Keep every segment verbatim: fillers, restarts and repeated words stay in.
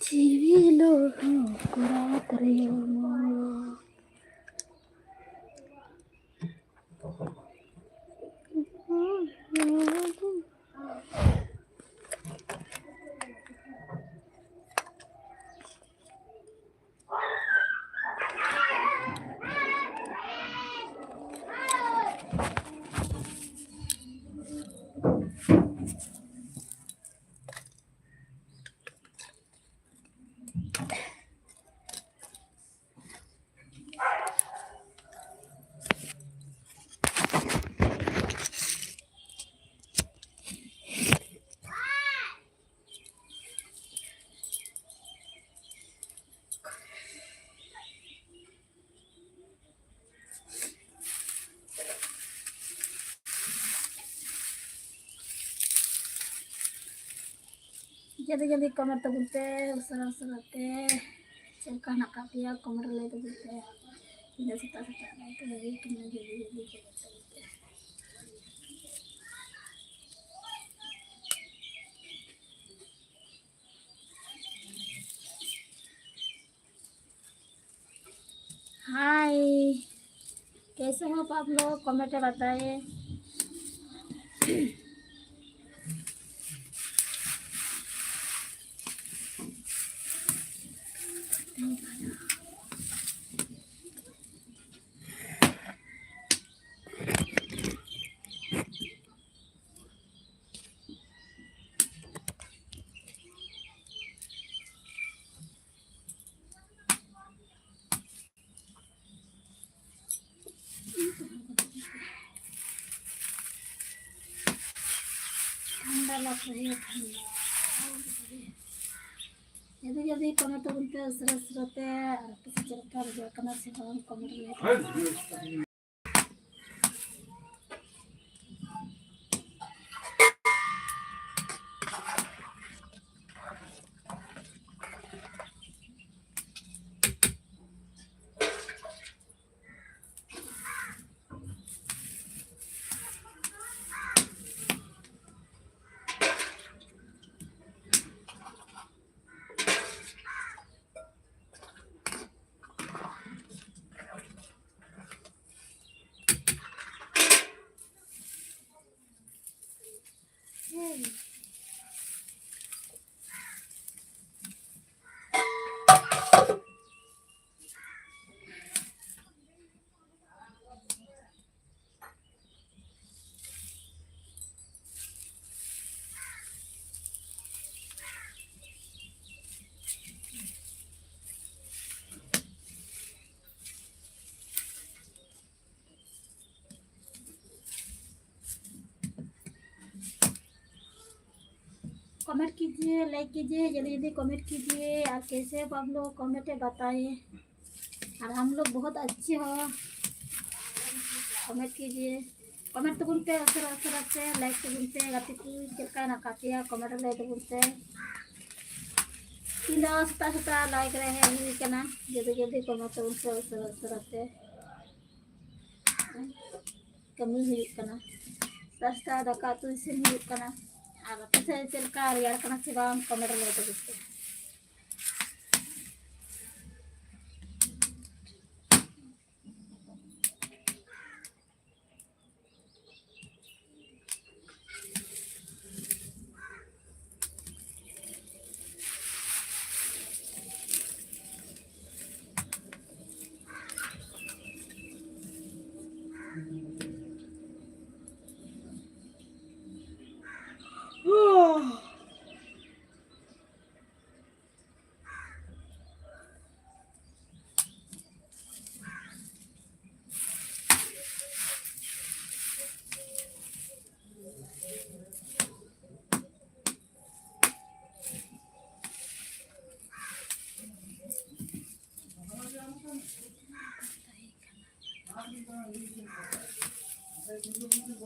ᱡᱤᱣᱤ ᱞᱚᱦᱚᱫ ᱨᱮᱭᱟᱝ᱾ ᱡᱚᱞᱫᱤ ᱡᱚᱞᱫᱤ comment ᱛᱟᱵᱚᱱ ᱯᱮ, ᱩᱥᱟᱹᱨᱟ ᱩᱥᱟᱹᱨᱟ ᱛᱮ᱾ ᱪᱮᱫ ᱞᱮᱠᱟ ᱦᱮᱱᱟᱜ ᱟᱠᱟᱫ ᱯᱮᱭᱟ? ᱠᱚᱢᱮᱱᱴ ᱨᱮ ᱞᱟᱹᱭ ᱛᱟᱵᱚᱱ ᱯᱮ᱾ ᱤᱧ ᱫᱚ ᱥᱮᱛᱟᱜ ᱥᱮᱛᱟᱜ ᱞᱟᱹᱭ ᱛᱮ ᱵᱷᱟᱜᱮ ᱠᱟᱱᱟ, ᱡᱚᱞᱫᱤ ᱡᱚᱞᱫᱤ ᱠᱚᱢᱮᱱᱴ ᱛᱟᱵᱚᱱ ᱯᱮ᱾ हाय, कैसे हो आप लोग? कमेंट में बताइए। ठंडा लग रही है, ठंडा। जल्दी जल्दी कमेंट तो बनते हैं, उसरे उसरे ते, और किसी चलता रह गया, कमेंट से हम कमेंट में। कमेंट कीजिए, लाइक कीजिए, जल्दी जल्दी कमेंट कीजिए। और कैसे हो आप लोग, कमेंट में बताइए। और हम लोग बहुत अच्छे हो, कमेंट कीजिए। कमेंट ᱛᱟᱵᱚᱱ ᱯᱮ, ᱩᱥᱟᱹᱨᱟ ᱩᱥᱟᱹᱨᱟ ᱛᱮ ᱞᱟᱭᱤᱠ ᱛᱟᱵᱚᱱ ᱯᱮ, ᱜᱟᱛᱮ ᱠᱚ ᱪᱮᱫ ᱞᱮᱠᱟ ᱦᱮᱱᱟᱜ ᱟᱠᱟᱫ ᱯᱮᱭᱟ, ᱠᱚᱢᱮᱱᱴ ᱨᱮ ᱞᱟᱹᱭ ᱛᱟᱵᱚᱱ ᱯᱮ᱾ ᱤᱧ ᱫᱚ ᱥᱮᱛᱟᱜ ᱥᱮᱛᱟᱜ ᱞᱟᱭᱤᱠ ᱨᱮ ᱦᱮᱡ ᱦᱩᱭ ᱠᱟᱱᱟ, ᱡᱩᱫᱤ ᱡᱩᱫᱤ ᱠᱚᱢᱚ ᱛᱟᱵᱚᱱ ᱯᱮ ᱩᱥᱟᱹᱨᱟ ᱩᱥᱟᱹᱨᱟ ᱛᱮ᱾ ᱠᱟᱹᱢᱤ ᱦᱩᱭᱩᱜ ᱠᱟᱱᱟ᱾ ᱥᱮᱛᱟᱜ ᱥᱮᱛᱟᱜ ᱫᱟᱠᱟ ᱩᱛᱩ ᱤᱥᱤᱱ ᱦᱩᱭᱩᱜ ᱠᱟᱱᱟ᱾ ᱟᱨ ᱟᱯᱮ ᱥᱮᱫ ᱪᱮᱫ ᱞᱮᱠᱟ ᱨᱮᱭᱟᱲ ᱠᱟᱱᱟ ᱥᱮ ᱵᱟᱝ, ᱠᱚᱢᱮᱱᱴ ᱨᱮ ᱞᱟᱹᱭ ᱛᱟᱵᱚᱱ ᱯᱮ᱾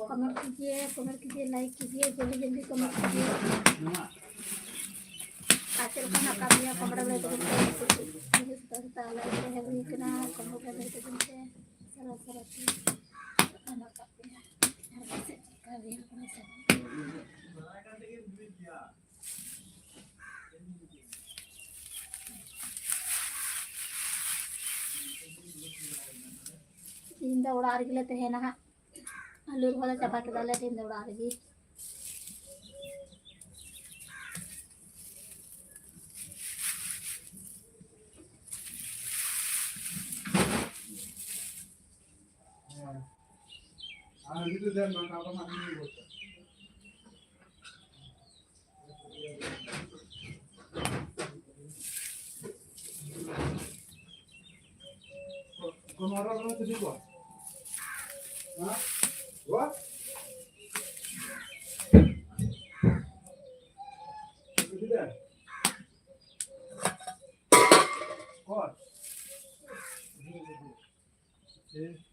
कमेंट कीजिए, कमेंट कीजिए, लाइक कीजिए, जल्दी जल्दी कमेंट कीजिए। ᱟᱨ ᱪᱮᱫ ᱞᱮᱠᱟ ᱦᱮᱱᱟᱜ ᱟᱠᱟᱫ ᱢᱮᱭᱟ, ᱠᱚᱢᱮᱱᱴ ᱨᱮ ᱞᱟᱹᱭ ᱛᱟᱵᱚᱱ ᱯᱮ᱾ ᱥᱮᱛᱟᱜ ᱥᱮᱛᱟᱜ ᱞᱟᱭᱤᱠ ᱨᱮ ᱦᱮᱡ ᱦᱩᱭ ᱠᱟᱱᱟ, ᱠᱚᱢᱮᱱᱴ ᱨᱮ ᱞᱟᱹᱭ ᱛᱟᱵᱚᱱ ᱯᱮ᱾ ᱥᱟᱨᱟ ᱥᱟᱨᱟ ᱛᱮ ᱦᱮᱱᱟᱜ ᱟᱠᱟᱫ ᱯᱮᱭᱟ᱾ ᱟᱨ ᱯᱟᱥᱮᱡ ᱪᱮᱫ ᱞᱮᱠᱟ ᱨᱮᱭᱟᱲ ᱠᱟᱱᱟ ᱥᱮ ᱵᱟᱝ? ᱛᱮᱦᱮᱧ ᱫᱚ ᱚᱲᱟᱜ ᱨᱮᱜᱮ ᱞᱮ ᱛᱟᱦᱮᱱᱟ ᱦᱟᱸᱜ᱾ ᱟᱹᱞᱩ ᱨᱚᱦᱚᱭ ᱞᱮ ᱪᱟᱵᱟ ᱠᱮᱫᱟ ᱞᱮ ᱛᱮᱦᱮᱧ ᱫᱚ ᱚᱲᱟᱜ ᱨᱮᱜᱮ᱾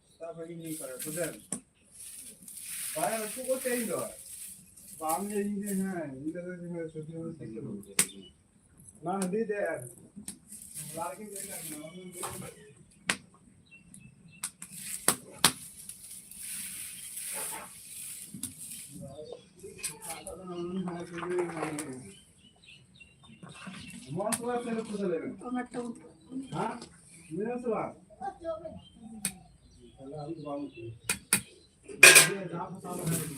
ᱥᱮᱛᱟᱜ ᱠᱷᱚᱱ ᱜᱮ ᱧᱩ ᱠᱟᱫᱟ, ᱵᱩᱡᱷᱟᱹᱣ? ᱵᱟᱭ ᱟᱹᱥᱩᱞ ᱠᱚ ᱛᱮᱦᱮᱧ ᱫᱚ᱾ ᱵᱟᱝ ᱜᱮ ᱤᱧ ᱜᱮ, ᱦᱮᱸ, ᱤᱧ ᱫᱚ ᱥᱩᱫᱷᱩ ᱚᱱᱟ ᱤᱫᱤ ᱛᱮ ᱢᱚᱡᱽ ᱠᱚᱲᱟ ᱥᱮ ᱱᱩᱠᱩ ᱫᱚ ᱞᱟᱹᱭ ᱢᱮ᱾ ᱦᱮᱸ? ᱢᱤᱱᱟᱹ ᱥᱮ ᱵᱟᱝ? ᱛᱟᱦᱞᱮ ᱟᱢ ᱫᱚ ᱵᱟᱢ ᱩᱛᱩ᱾ ᱡᱟᱦᱟᱸ ᱯᱷᱟᱥᱟᱣ ᱞᱮᱠᱷᱟᱱ ᱜᱮ᱾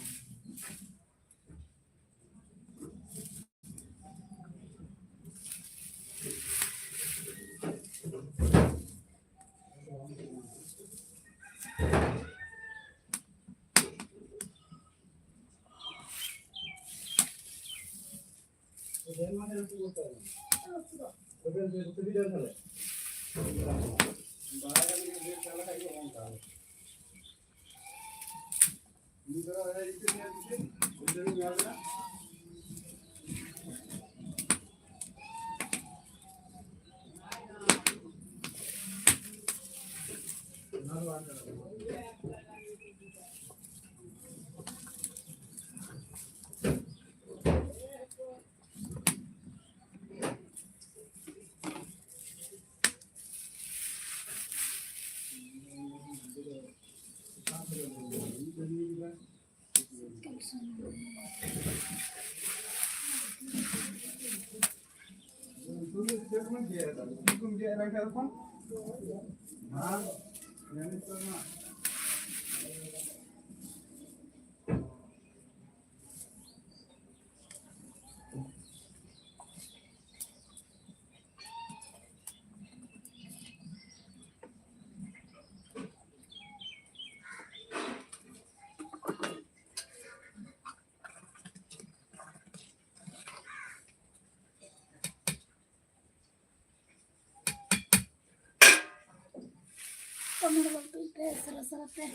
ᱠᱟᱹᱢᱤ ᱨᱮ ᱵᱟᱹᱲᱛᱤ ᱯᱮ ᱥᱟᱨᱟ ᱥᱟᱨᱟ ᱯᱮ᱾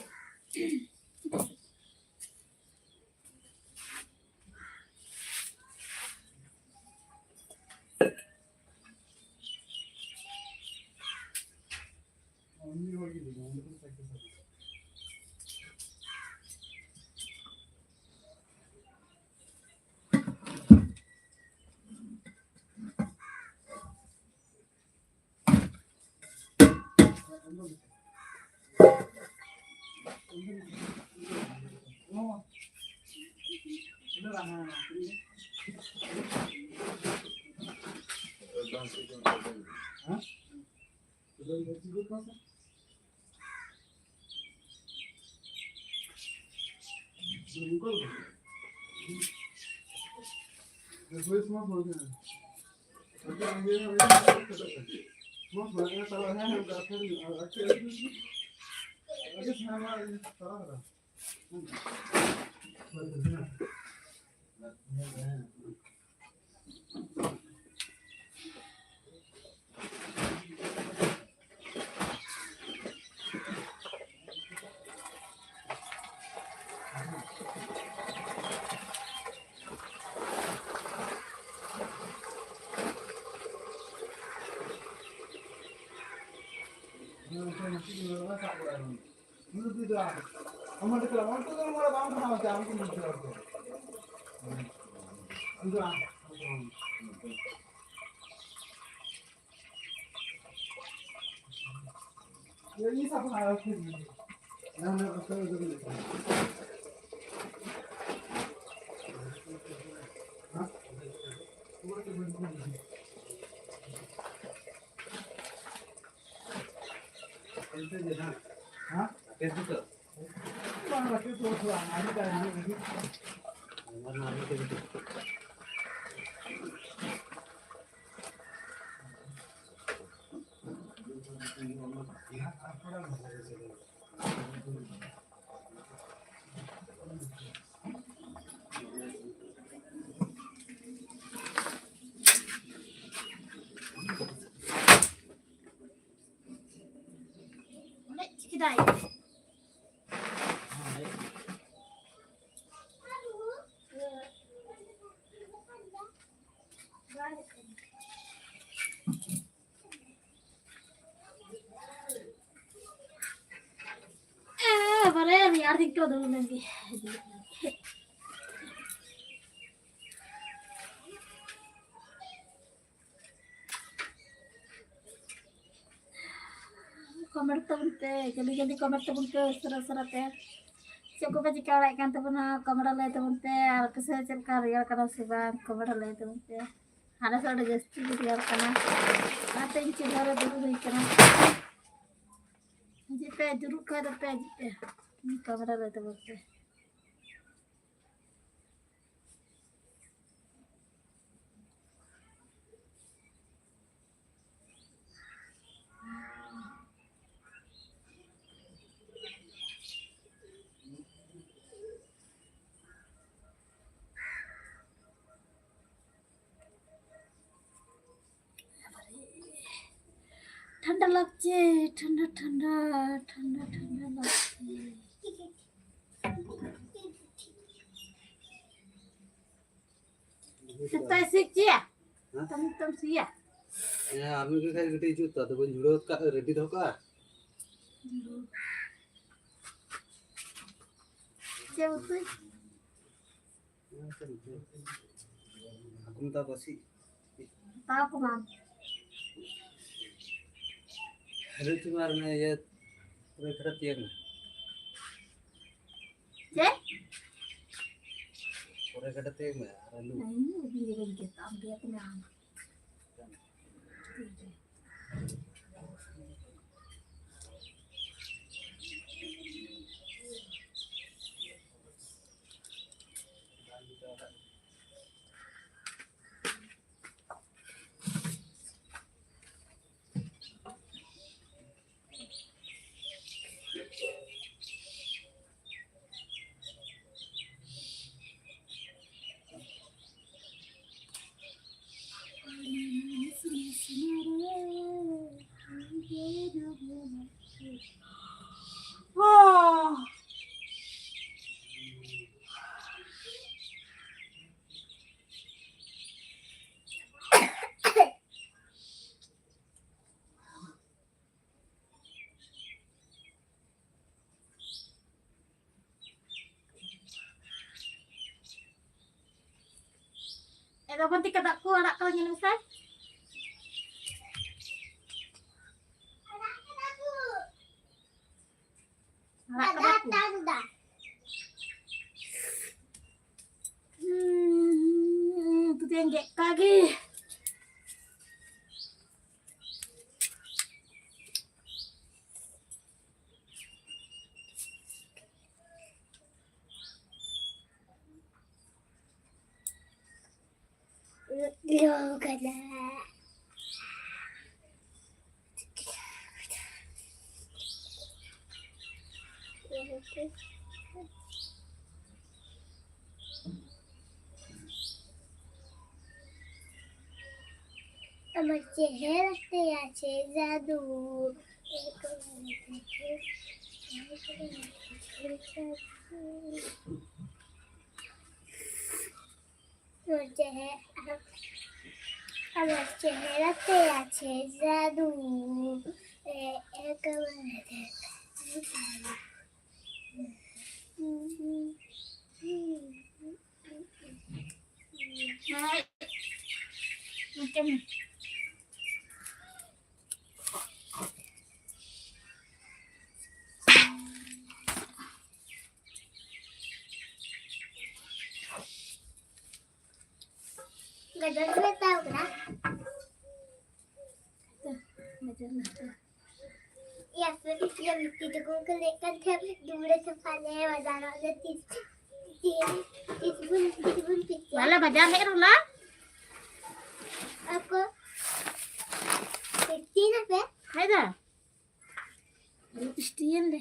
ᱚᱸᱰᱮ ᱪᱤᱠᱟᱹᱭ ᱫᱟᱭ? ᱮ, ᱵᱟᱨᱭᱟ ᱨᱮᱭᱟᱲ ᱫᱤᱱ ᱠᱚ ᱫᱩᱲᱩᱵ ᱞᱮᱱ ᱜᱮ᱾ ᱠᱚᱢᱮᱱᱴ ᱛᱟᱵᱚᱱ ᱯᱮ, ᱡᱚᱞᱫᱤ ᱡᱚᱞᱫᱤ ᱠᱚᱢᱮᱱᱴ ᱛᱟᱵᱚᱱ ᱯᱮ, ᱩᱥᱟᱹᱨᱟ ᱩᱥᱟᱹᱨᱟ ᱛᱮ᱾ ᱪᱮᱫ ᱠᱚᱯᱮ ᱪᱤᱠᱟᱹ ᱵᱟᱲᱟᱭᱮᱫ ᱠᱟᱱ ᱛᱟᱵᱚᱱᱟ, ᱠᱚᱢᱮᱱᱴ ᱞᱟᱹᱭ ᱛᱟᱵᱚᱱ ᱯᱮ᱾ ᱟᱨ ᱟᱯᱮ ᱥᱮᱫ ᱪᱮᱫ ᱞᱮᱠᱟ ᱨᱮᱭᱟᱲ ᱠᱟᱱᱟ ᱥᱮ ᱵᱟᱝ, ᱠᱚᱢᱮᱱᱴ ᱞᱟᱹᱭ ᱛᱟᱵᱚᱱ ᱯᱮ᱾ ᱟᱞᱮ ᱥᱮᱫ ᱟᱹᱰᱤ ᱡᱟᱹᱥᱛᱤ ᱜᱮ ᱨᱮᱭᱟᱲ ᱠᱟᱱᱟ, ᱚᱱᱟᱛᱮ ᱤᱧ ᱪᱩᱞᱦᱟᱹ ᱨᱮ ᱫᱩᱲᱩᱵ ᱦᱩᱭ ᱠᱟᱱᱟ᱾ ᱦᱤᱡᱩᱜ ᱯᱮ, ᱡᱩᱨᱩᱜ ᱠᱷᱟᱡ ᱫᱚᱯᱮ ᱦᱤᱡᱩᱜ ᱯᱮ, ᱠᱚᱢᱮᱱᱴ ᱞᱟᱹᱭ ᱛᱟᱵᱚᱱ ᱯᱮ᱾ ঠান্ডা লাগছে, ঠান্ডা, ঠান্ডা, ঠান্ডা, ঠান্ডা লাগছে। ᱥᱮᱛᱟᱭ ᱥᱮᱫ ᱪᱮᱫ? ᱦᱮᱸ? ᱛᱟᱢ, ᱛᱟᱢ ᱥᱤᱭᱟ? ᱦᱮᱸ, ᱟᱨ ᱢᱤᱫ ᱜᱷᱟᱹᱲᱤ ᱠᱷᱟᱡ ᱠᱟᱹᱴᱤᱡ ᱡᱩᱛ ᱛᱚ, ᱟᱫᱚ ᱵᱟᱹᱧ ᱡᱷᱩᱲᱟᱹᱣ ᱠᱟᱜ, ᱨᱮᱰᱤ ᱫᱚᱦᱚ ᱠᱟᱜᱼᱟ᱾ ᱪᱮᱫ ᱩᱛᱩᱭ? ᱦᱟᱹᱠᱩ ᱢᱮᱛᱟ ᱠᱚᱣᱟ ᱥᱤ᱾ ᱦᱟᱛᱟᱣ ᱠᱚ ᱵᱟᱝ᱾ ᱦᱟᱹᱨᱩ ᱪᱩᱢᱟᱨ ᱢᱮ, ᱤᱭᱟᱹ, ᱯᱩᱨᱟᱹ ᱠᱷᱟᱨᱟᱯ ᱛᱤᱭᱟᱹᱜ ᱢᱮ᱾ ᱪᱮᱫ? ᱯᱚᱨᱮ ᱠᱟᱹᱴᱤᱡ ᱛᱮ ᱢᱮ, ᱟᱨ ᱟᱹᱞᱩ᱾ ᱤᱧ ᱫᱚ ᱵᱤᱨ ᱨᱮᱧ ᱜᱮᱫ, ᱟᱢ ᱜᱮᱫ ᱢᱮ ᱟᱢ᱾ ᱮ ᱵᱟᱵᱟ, ᱛᱤᱠᱟ ᱫᱟᱜ ᱠᱚ ᱟᱲᱟᱜ ᱠᱟᱫᱟ, ᱧᱮᱞ ᱢᱮᱥᱮ᱾ ᱟᱲᱟᱜ ᱠᱟᱫᱟ ᱠᱚ᱾ ᱞᱚ ᱠᱟᱱᱟ᱾ আমার চেহারাতে আছে জাদু। আমার চেহারা, আমার চেহারাতে আছে জাদু। এ, একেবারে দেখা। ᱜᱟᱡᱚᱨ ᱞᱮ ᱦᱟᱛᱟᱣ ᱠᱟᱫᱟ᱾ ᱜᱟᱡᱚᱨ ᱞᱮ ᱦᱟᱛᱟᱣ᱾ ᱭᱟ, ᱯᱷᱤᱨ ᱭᱟ ᱵᱤᱴᱤ ᱛᱟᱠᱚ ᱠᱚ ᱞᱟᱹᱭᱮᱫ ᱠᱟᱱ ᱛᱟᱦᱮᱸᱫ, ᱰᱩᱢᱲᱟᱹ ᱥᱟᱯᱷᱟ ᱞᱮ ᱵᱟᱡᱟᱨᱚᱜ ᱞᱮ, ᱛᱤᱥ, ᱛᱤᱥ, ᱛᱤᱥ ᱵᱚᱱ, ᱛᱤᱥ ᱵᱚᱱ ᱯᱤᱴᱤᱭᱟ? ᱵᱟᱞᱮ ᱵᱟᱡᱟᱨ ᱦᱮᱡ ᱨᱚᱞᱟ᱾ ᱟᱠᱚ ᱯᱤᱴᱤ ᱱᱟᱯᱮ? ᱦᱮᱸ ᱫᱟ᱾ ᱯᱤᱥᱴᱤᱭᱮᱱ ᱫᱮ᱾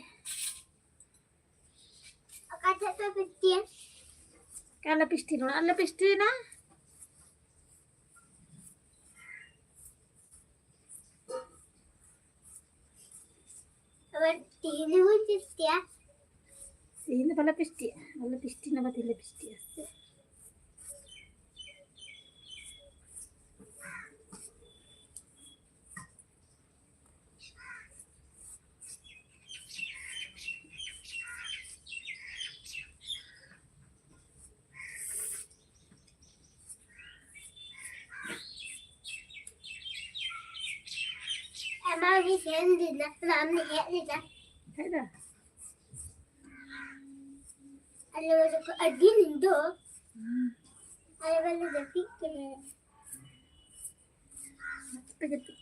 ᱚᱠᱟ ᱴᱷᱮᱡ ᱯᱮ ᱯᱤᱥᱴᱤᱭᱟ? ᱟᱞᱮ ᱯᱤᱥᱴᱤ ᱱᱚᱰᱮ, ᱟᱞᱮ ᱯᱤᱥᱴᱤᱭᱮᱱᱟ᱾ ᱟᱵᱟᱨ ᱛᱤᱦᱤᱧ ᱦᱚᱸ ᱯᱤᱥᱴᱤᱭᱟ᱾ ᱛᱤᱦᱤᱧ ᱫᱚ ᱵᱟᱞᱮ ᱯᱤᱥᱴᱤᱭᱟ, ᱵᱟᱞᱮ ᱯᱤᱥᱴᱤ ᱱᱟ, ᱵᱟᱞᱮ ᱯᱤᱥᱴᱤᱭᱟ᱾ ᱟᱢᱟᱜ ᱩᱱᱤ ᱥᱮᱱ ᱞᱮᱱᱟ, ᱟᱢ ᱦᱮᱡ ᱞᱮᱱᱟ᱾ ᱦᱮᱡ ᱮᱱᱟ? ᱟᱞᱮ ᱚᱲᱟᱜ ᱠᱚ ᱟᱹᱰᱤ ᱧᱤᱫᱟᱹ᱾ ᱦᱩᱸ᱾ ᱟᱞᱮ ᱵᱟᱞᱮ ᱡᱟᱹᱯᱤᱫ ᱠᱮᱫᱟ᱾ ᱟᱯᱮ ᱡᱟᱹᱯᱤᱫ᱾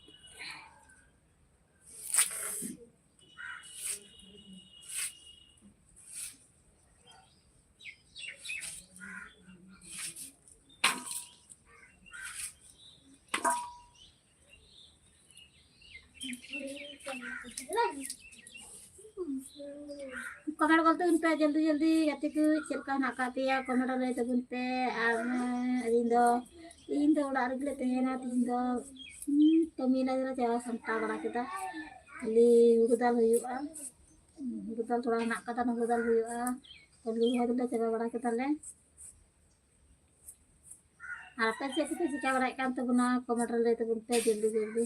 ᱠᱚᱢᱮᱱᱴ ᱜᱚᱞ ᱛᱟᱵᱚᱱ ᱯᱮ ᱡᱚᱞᱫᱤ ᱡᱚᱞᱫᱤ, ᱜᱟᱛᱮ ᱠᱚ ᱪᱮᱫ ᱞᱮᱠᱟ ᱦᱮᱱᱟᱜ ᱟᱠᱟᱫ ᱯᱮᱭᱟ, ᱠᱚᱢᱮᱱᱴ ᱨᱮ ᱞᱟᱹᱭ ᱛᱟᱵᱚᱱ ᱯᱮ᱾ ᱟᱨ ᱟᱹᱞᱤᱧ ᱫᱚ, ᱛᱤᱦᱤᱧ ᱫᱚ ᱚᱲᱟᱜ ᱨᱮᱜᱮ ᱞᱮ ᱛᱟᱦᱮᱱᱟ᱾ ᱛᱤᱦᱤᱧ ᱫᱚ, ᱦᱩᱸ, ᱠᱟᱹᱢᱤ ᱞᱮ ᱪᱟᱵᱟ ᱥᱟᱢᱴᱟᱣ ᱵᱟᱲᱟ ᱠᱮᱫᱟ᱾ ᱠᱷᱟᱹᱞᱤ ᱦᱩᱲᱩ ᱫᱟᱞ ᱦᱩᱭᱩᱜᱼᱟ, ᱦᱩᱲᱩ ᱫᱟᱞ ᱛᱷᱚᱲᱟ ᱦᱮᱱᱟᱜ ᱟᱠᱟᱫᱟ, ᱦᱩᱲᱩ ᱫᱟᱞ ᱦᱩᱭᱩᱜᱼᱟ᱾ ᱠᱟᱹᱢᱤ ᱦᱚᱲ ᱫᱚᱞᱮ ᱪᱟᱵᱟ ᱵᱟᱲᱟ ᱠᱮᱫᱟᱞᱮ᱾ ᱟᱨ ᱟᱯᱮ ᱪᱮᱫ ᱠᱚᱯᱮ ᱪᱤᱠᱟ ᱵᱟᱲᱟᱭᱮᱫ ᱠᱟᱱ ᱛᱟᱵᱚᱱᱟ, ᱠᱚᱢᱮᱱᱴ ᱨᱮ ᱞᱟᱹᱭ ᱛᱟᱵᱚᱱ ᱯᱮ ᱡᱚᱞᱫᱤ ᱡᱚᱞᱫᱤ᱾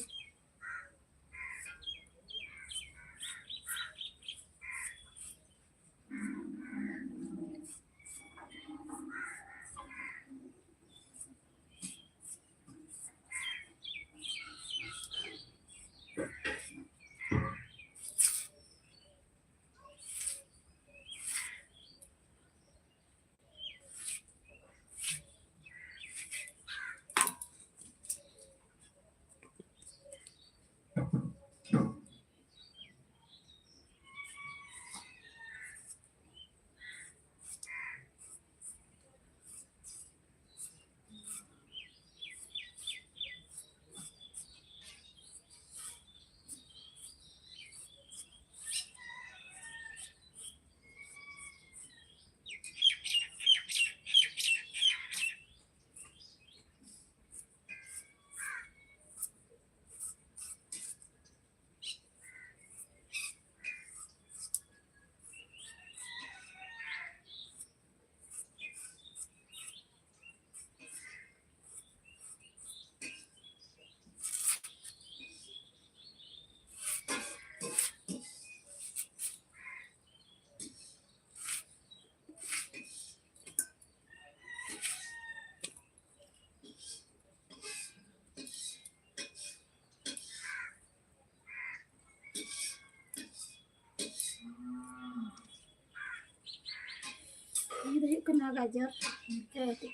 ᱱᱤᱭᱟᱹ ᱫᱚ ᱦᱩᱭᱩᱜ ᱠᱟᱱᱟ ᱜᱟᱡᱚᱨ᱾ ᱱᱚᱛᱮ ᱠᱟᱹᱴᱤᱡ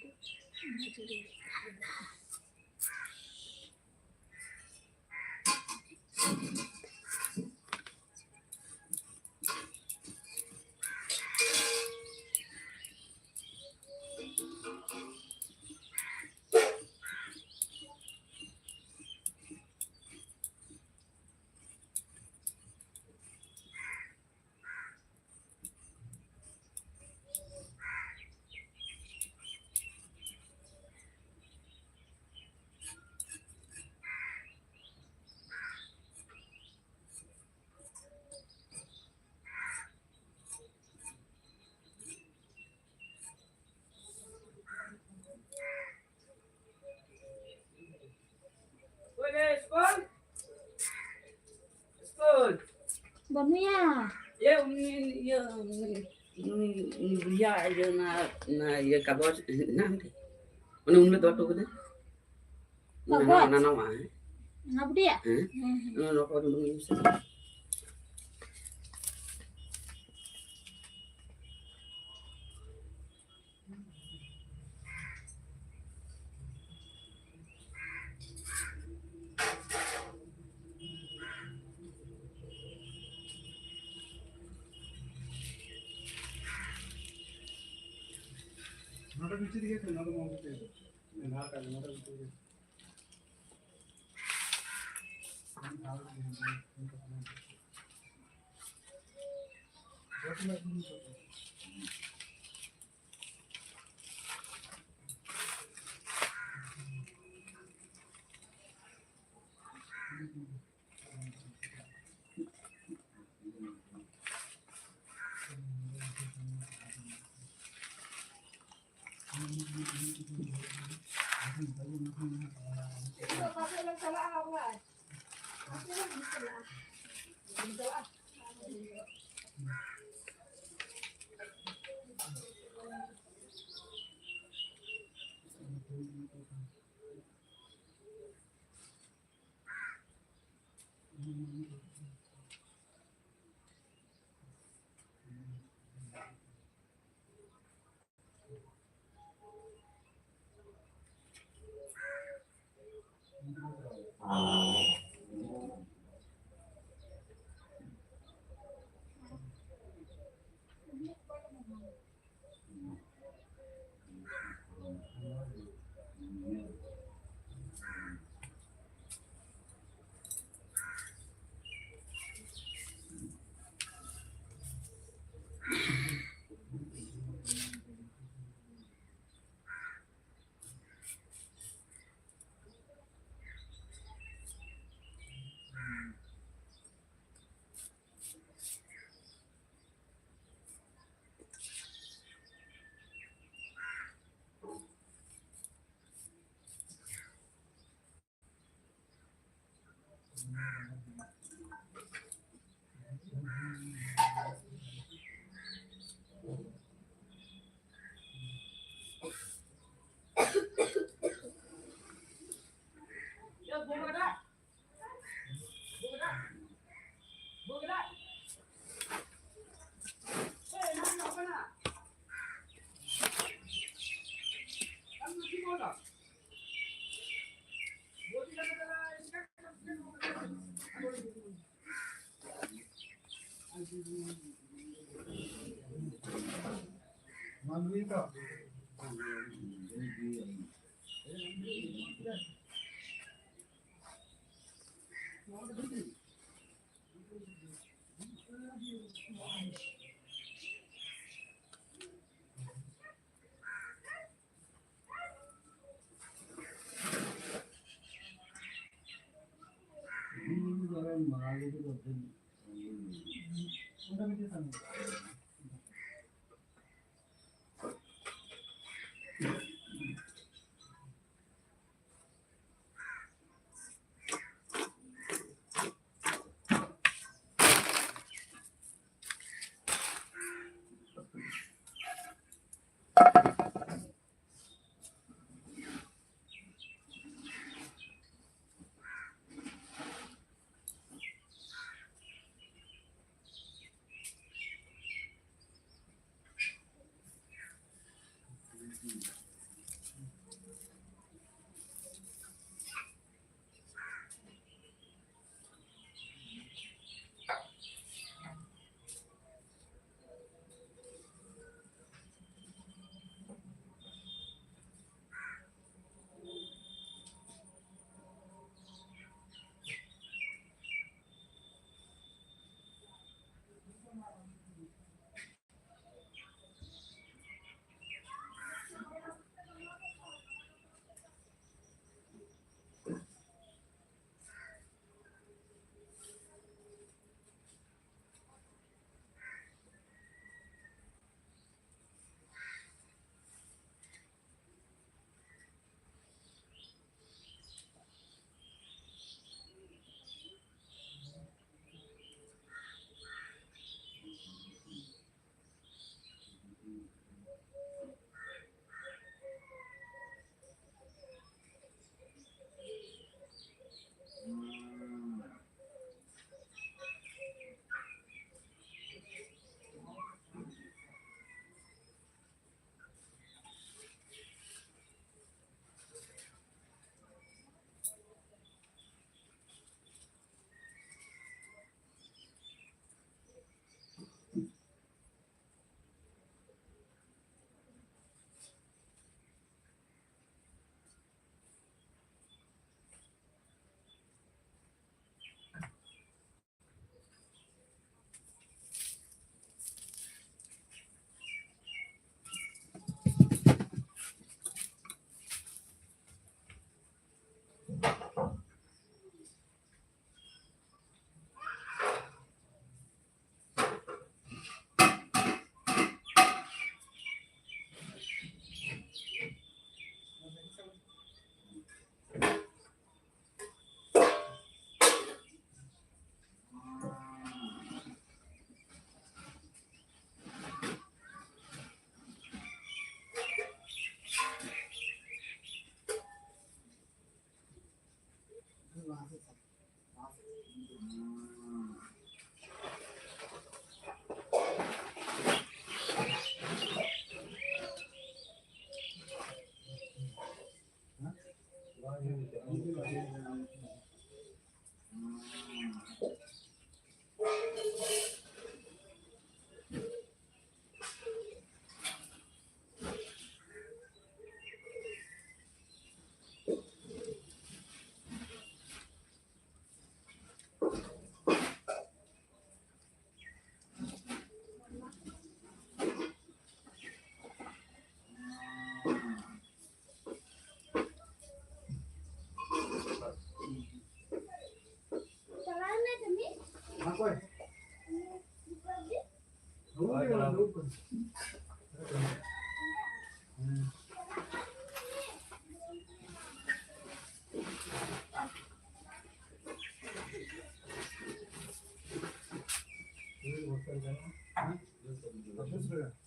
ᱜᱟᱡᱚᱨ ᱤᱧ ᱜᱮᱫ ᱠᱟᱫᱟ᱾ ᱵᱟᱹᱱᱩᱭᱟ᱾ ᱤᱭᱟᱹ, ᱩᱱᱤ, ᱤᱭᱟᱹ, ᱩᱱᱤ, ᱩᱱᱤ, ᱩᱱᱤ ᱵᱩᱲᱦᱤᱭᱟᱜ ᱤᱭᱟᱹ, ᱚᱱᱟ, ᱚᱱᱟ ᱤᱭᱟᱹ ᱠᱟᱜᱚᱡᱽ ᱦᱮᱱᱟᱜᱼᱟ ᱢᱤᱫᱴᱮᱡ? ᱚᱱᱮ ᱩᱱᱤᱞᱮ ᱫᱚᱦᱚ ᱦᱚᱴᱚ ᱠᱟᱫᱟ᱾ ᱚᱱᱟ ᱠᱟᱜᱚᱡᱽ? ᱱᱟᱣᱟ, ᱚᱱᱟ ᱱᱟᱣᱟ, ᱦᱮᱸ? ᱚᱱᱟ ᱵᱩᱰᱤᱭᱟᱜ? ᱦᱮᱸ? ᱦᱮᱸ, ᱦᱮᱸ᱾ ᱚᱱᱟ ᱱᱚᱣᱟ ᱠᱚ ᱩᱰᱩᱝ ᱢᱮᱥᱮ᱾ ᱱᱚᱰᱮ ᱵᱷᱤᱛᱤᱨ ᱨᱮᱜᱮ ᱛᱚ, ᱱᱚᱰᱮ ᱵᱟᱝ ᱵᱷᱤᱛᱤᱨ ᱨᱮ᱾ ᱱᱚᱰᱮ ᱵᱷᱤᱛᱤᱨ ᱨᱮ᱾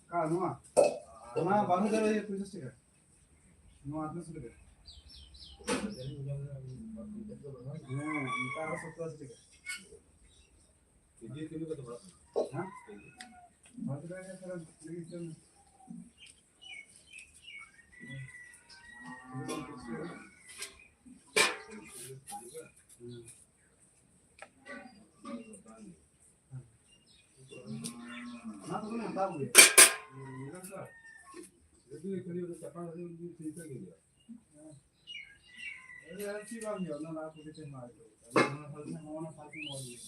ᱚᱠᱟ ᱱᱚᱣᱟ? ᱚᱱᱟ ᱵᱟᱨᱚ ᱦᱟᱡᱟᱨ ᱯᱚᱧᱪᱟᱥ ᱴᱟᱠᱟ᱾ ᱱᱚᱣᱟ ᱟᱴᱷᱨᱚᱥᱚ ᱴᱟᱠᱟ᱾ ᱦᱮᱸ, ᱱᱮᱛᱟᱨ ᱟᱨᱚ ᱥᱚᱛᱛᱚᱨ ᱟᱥᱤ ᱴᱟᱠᱟ᱾ ᱠᱮᱡᱤ ᱛᱤᱱᱟᱹᱜ ᱠᱟᱛᱮ ᱯᱟᱲᱟᱜ ᱠᱟᱱᱟ? ᱦᱮᱸ? ᱵᱟᱨᱚ ᱴᱟᱠᱟ ᱛᱟᱦᱞᱮ ᱞᱟᱹᱜᱤᱫ ᱪᱚᱝ᱾ ᱦᱮᱸ᱾ ᱚᱱᱟ ᱠᱚᱫᱚ ᱦᱟᱛᱟᱣ ᱜᱮ᱾ ᱡᱩᱫᱤ ᱠᱷᱟᱹᱞᱤ ᱚᱱᱟ ᱪᱟᱯᱟᱫ ᱨᱮ ᱡᱩᱫᱤ ᱪᱤᱱᱛᱟᱹ ᱜᱮ ᱦᱩᱭᱩᱜᱼᱟ᱾ ᱦᱮᱸ᱾ ᱟᱨ ᱪᱮᱫ ᱵᱟᱝ ᱦᱩᱭᱩᱜᱼᱟ, ᱚᱱᱟ ᱞᱟᱦᱟ ᱠᱚᱜᱮ ᱛᱮ ᱮᱢᱟ ᱦᱩᱭᱩᱜᱼᱟ᱾ ᱚᱱᱟ ᱥᱟᱞ ᱠᱷᱚᱱ, ᱚᱱᱟ ᱥᱟᱞ ᱠᱷᱚᱱ ᱚᱞ ᱦᱩᱭᱩᱜᱼᱟ᱾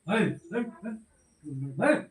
Hey, hey, hey. Hey.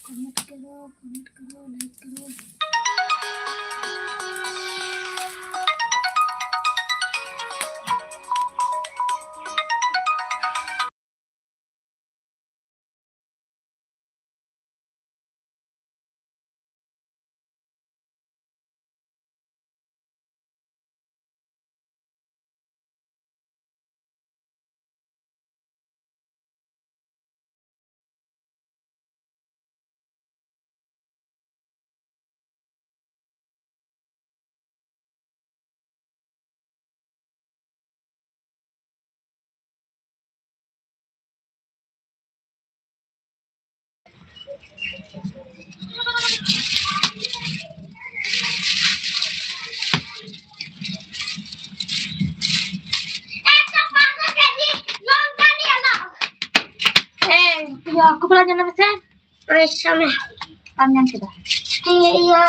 Comment करो, कमेंट करो, लाइक करो। ᱮ, ᱤᱭᱟᱹ, ᱠᱚᱯᱲᱟ ᱧᱮᱞ ᱢᱮᱥᱮ᱾ ᱟᱪᱪᱷᱟ, ᱢᱮ᱾ ᱵᱟᱢ ᱧᱟᱢ ᱠᱮᱫᱟ? ᱤᱭᱟᱹ, ᱤᱭᱟᱹ,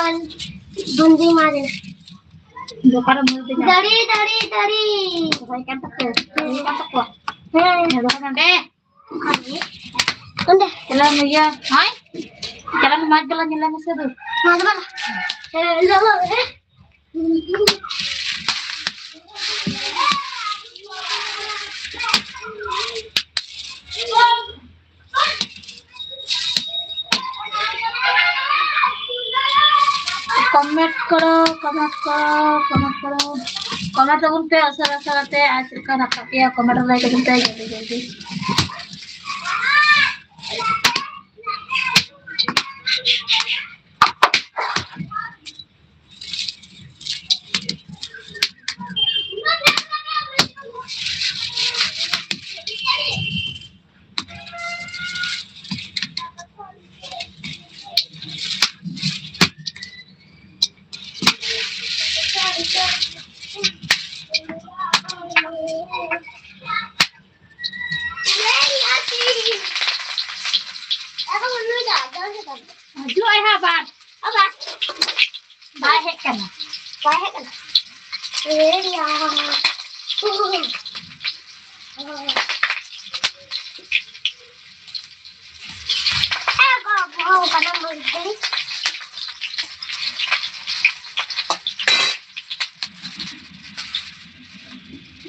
ᱫᱩᱱᱫᱤ ᱢᱟᱨᱮ᱾ ᱫᱚᱠᱟᱱ ᱨᱮ ᱢᱩᱞ ᱛᱮ ᱧᱟᱢ᱾ ᱫᱟᱨᱮ, ᱫᱟᱨᱮ, ᱫᱟᱨᱮ᱾ ᱨᱚᱦᱚᱭ ᱠᱟᱱ ᱛᱟᱠᱚ, ᱨᱚᱦᱚᱭ ᱠᱟᱱ ᱛᱟᱠᱚᱣᱟ᱾ ᱦᱮᱸ᱾ ᱦᱮᱸ, ᱫᱚᱠᱟᱱ ᱨᱮ᱾ ᱚᱸᱰᱮ᱾ ᱪᱟᱞᱟᱣ ᱢᱮ, ᱤᱭᱟᱹ, ᱦᱳᱭ᱾ ᱪᱟᱞᱟᱣ ᱢᱮ, ᱢᱟᱪ ᱜᱟᱞᱟᱝ ᱧᱮᱞ ᱢᱮᱥᱮ ᱫᱩ᱾ ᱢᱟᱪ ᱜᱟᱞᱟᱝ᱾ ᱦᱮᱸ, ᱞᱚᱞᱚ, ᱦᱮᱸ᱾ ᱠᱚᱢᱮᱱᱴ ᱠᱚᱨᱚ, ᱠᱚᱢᱮᱱᱴ ᱠᱚᱨᱚ, ᱠᱚᱢᱮᱱᱴ ᱠᱚᱨᱚ᱾ ᱠᱚᱢᱮᱱᱴ ᱛᱟᱵᱚᱱ ᱯᱮ ᱩᱥᱟᱹᱨᱟ ᱩᱥᱟᱹᱨᱟ ᱛᱮ, ᱟᱨ ᱪᱮᱫ ᱞᱮᱠᱟ ᱨᱟᱠᱟᱵ ᱯᱮᱭᱟ, ᱠᱚᱢᱮᱱᱴ ᱨᱮ ᱞᱟᱹᱭ ᱛᱟᱵᱚᱱ ᱯᱮ ᱡᱚᱞᱫᱤ ᱡᱚᱞᱫᱤ᱾ ᱦᱤᱡᱩᱜ ᱟᱭ ᱦᱟᱸᱜ ᱵᱟᱨ᱾ ᱟᱵᱟᱨ᱾ ᱵᱟᱭ ᱦᱮᱡ ᱠᱟᱱᱟ᱾ ᱵᱟᱭ ᱦᱮᱡ ᱠᱟᱱᱟ᱾ ᱮᱭᱟ᱾ ᱮ ᱵᱟᱵᱟ᱾ ᱠᱟᱱᱟ ᱢᱚᱡᱽ ᱜᱷᱟᱹᱲᱤ᱾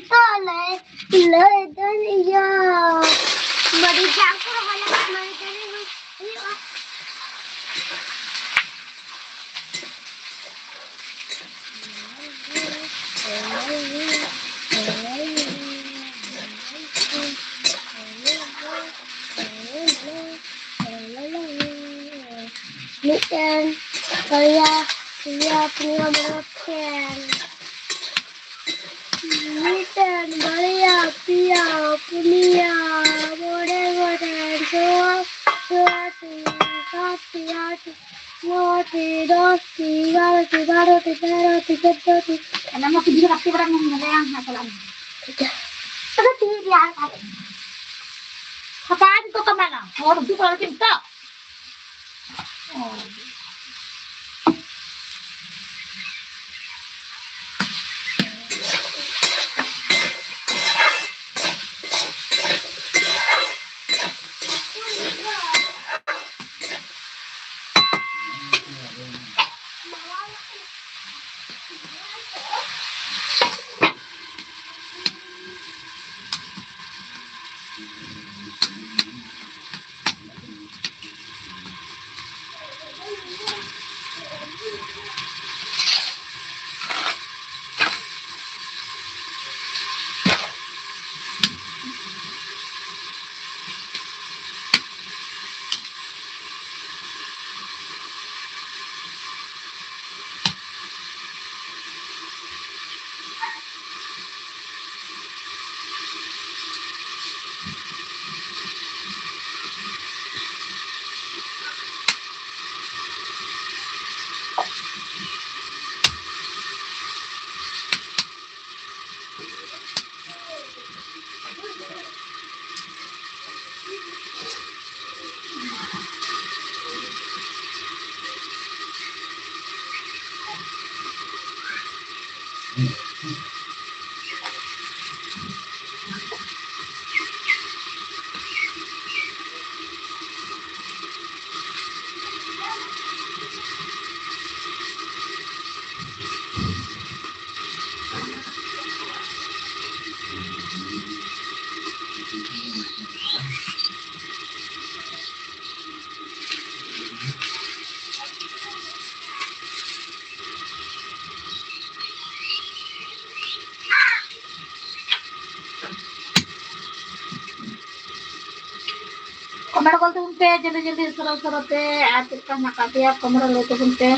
ᱛᱚ ᱞᱟᱹᱭ, ᱞᱟᱹᱭ ᱫᱟᱹᱧ ᱤᱭᱟᱹ, ᱢᱟᱹᱨᱤᱪ ᱡᱟᱝ ᱠᱚ ᱨᱚᱦᱚᱭ ᱞᱟᱹᱜᱤᱫ ᱢᱟᱹᱨᱤᱪ ᱫᱟᱨᱮ ᱦᱩᱭᱩᱜᱼᱟ᱾ ᱢᱤᱫᱴᱮᱱ, ᱵᱟᱨᱭᱟ, ᱯᱮᱭᱟ, ᱯᱩᱱᱭᱟ, ᱢᱚᱬᱮ ᱜᱚᱴᱮᱱ᱾ ᱢᱤᱫᱴᱮᱱ, ᱵᱟᱨᱭᱟ, ᱯᱮᱭᱟ, ᱯᱩᱱᱭᱟ, ᱢᱚᱬᱮ ᱜᱚᱴᱮᱱ, ᱪᱷᱚᱭ, ᱪᱷᱚᱭᱴᱤ, ᱥᱟᱛᱴᱤ, ᱟᱴᱴᱤ, ᱱᱚᱴᱤ, ᱫᱚᱥᱴᱤ, ᱮᱜᱟᱨᱚᱴᱤ, ᱵᱟᱨᱚᱴᱤ, ᱛᱮᱨᱚᱴᱤ, ᱪᱳᱫᱽᱫᱳᱴᱤ᱾ ᱚᱱᱟ ᱢᱟ ᱠᱩᱞᱦᱤ ᱨᱮ ᱜᱟᱛᱮ ᱵᱟᱲᱟ ᱢᱮ, ᱧᱮᱞᱮᱭᱟᱢ ᱦᱟᱸᱜ ᱪᱟᱞᱟᱜ ᱢᱮ᱾ ᱴᱷᱤᱠ ᱜᱮᱭᱟ᱾ ᱟᱫᱚ ᱴᱷᱤᱠ ᱜᱮᱭᱟ, ᱟᱨ ᱦᱟᱯᱟ ᱱᱤᱛᱚᱜ ᱠᱟᱢᱟᱞᱟ, ᱦᱚᱲ ᱩᱫᱩᱜ ᱵᱟᱲᱟ ᱠᱤᱱ ᱛᱚ᱾ ᱯᱮ ᱡᱚᱞᱫᱤ ᱡᱚᱞᱫᱤ ᱩᱥᱟᱹᱨᱟ ᱩᱥᱟᱹᱨᱟ ᱛᱮ, ᱟᱨ ᱪᱮᱫ ᱞᱮᱠᱟ ᱦᱮᱱᱟᱜ ᱟᱠᱟᱫ ᱯᱮᱭᱟ ᱠᱚᱢᱮᱱᱴ ᱨᱮ ᱞᱟᱹᱭ ᱛᱟᱵᱚᱱ ᱯᱮ᱾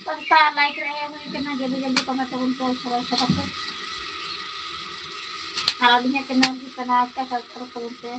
ᱯᱟᱸᱪᱴᱟ ᱞᱟᱭᱤᱠ ᱨᱮ ᱦᱩᱭ ᱠᱟᱱᱟ, ᱡᱚᱞᱫᱤ ᱡᱚᱞᱫᱤ ᱠᱚᱢᱮᱱᱴ ᱛᱟᱵᱚᱱ ᱯᱮ ᱩᱥᱟᱹᱨᱟ ᱩᱥᱟᱹᱨᱟ ᱛᱮ᱾ ᱟᱨ ᱟᱹᱞᱤᱧᱟᱜ ᱪᱮᱱᱮᱞ ᱦᱩᱭᱩᱜ ᱠᱟᱱᱟ ᱟᱥᱛᱟ ᱥᱟᱵᱥᱠᱨᱟᱭᱤᱵ ᱛᱟᱵᱚᱱ ᱯᱮ᱾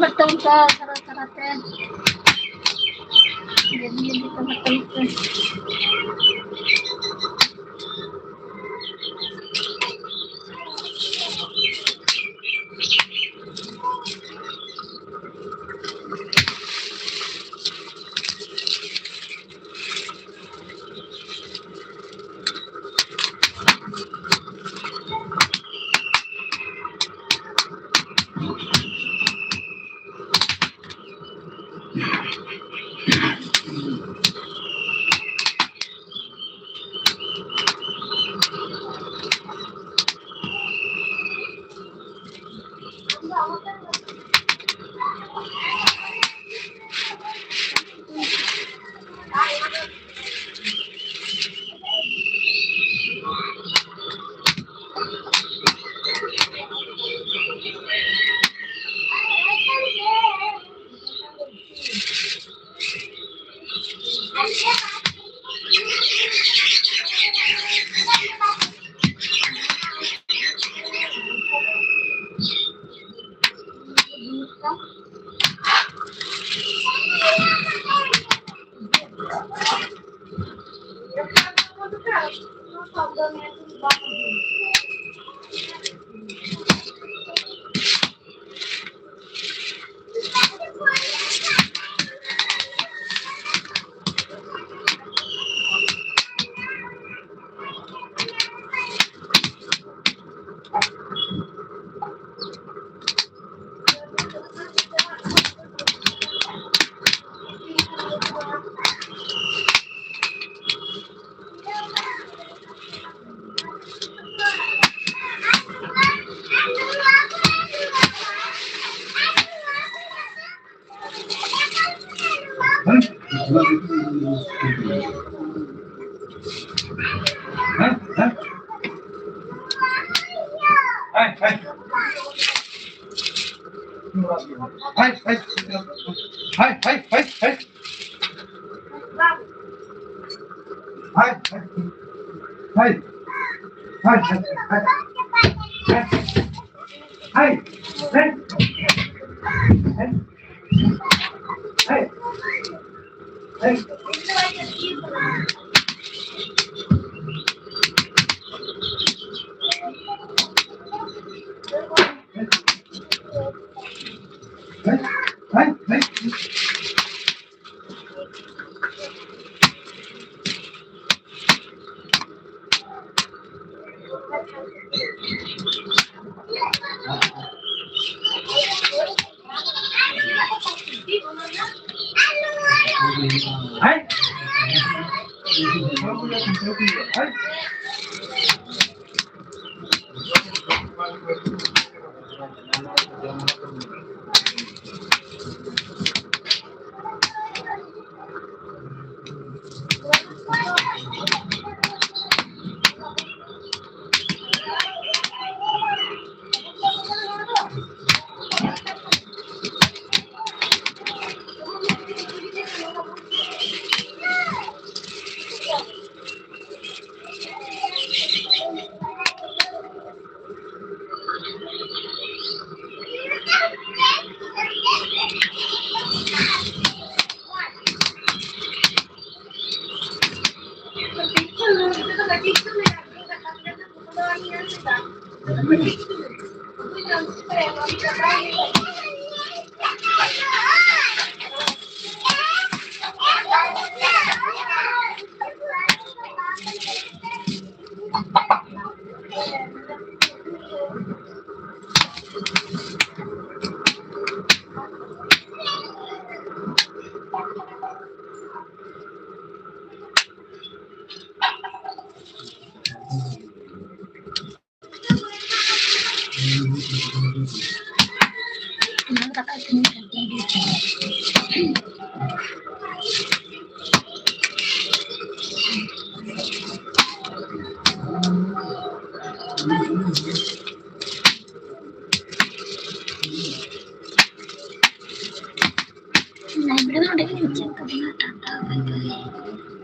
ᱢᱤᱫᱴᱟᱝ ᱚᱱᱠᱟ ᱛᱟᱨᱟ ᱛᱟᱨᱟᱛᱮ ᱡᱮᱞᱤᱧ ᱡᱮᱞᱤᱧ ᱠᱚ ᱢᱤᱫᱴᱟᱝ ᱢᱤᱫᱴᱟᱝ᱾ ᱞᱟᱭᱤᱵᱨᱮᱨᱤ ᱚᱸᱰᱮ ᱜᱮ ᱢᱩᱪᱟᱹᱫ ᱛᱟᱵᱚᱱᱟ᱾ ᱴᱟᱴᱟ, ᱵᱟᱭ ᱵᱟᱭ᱾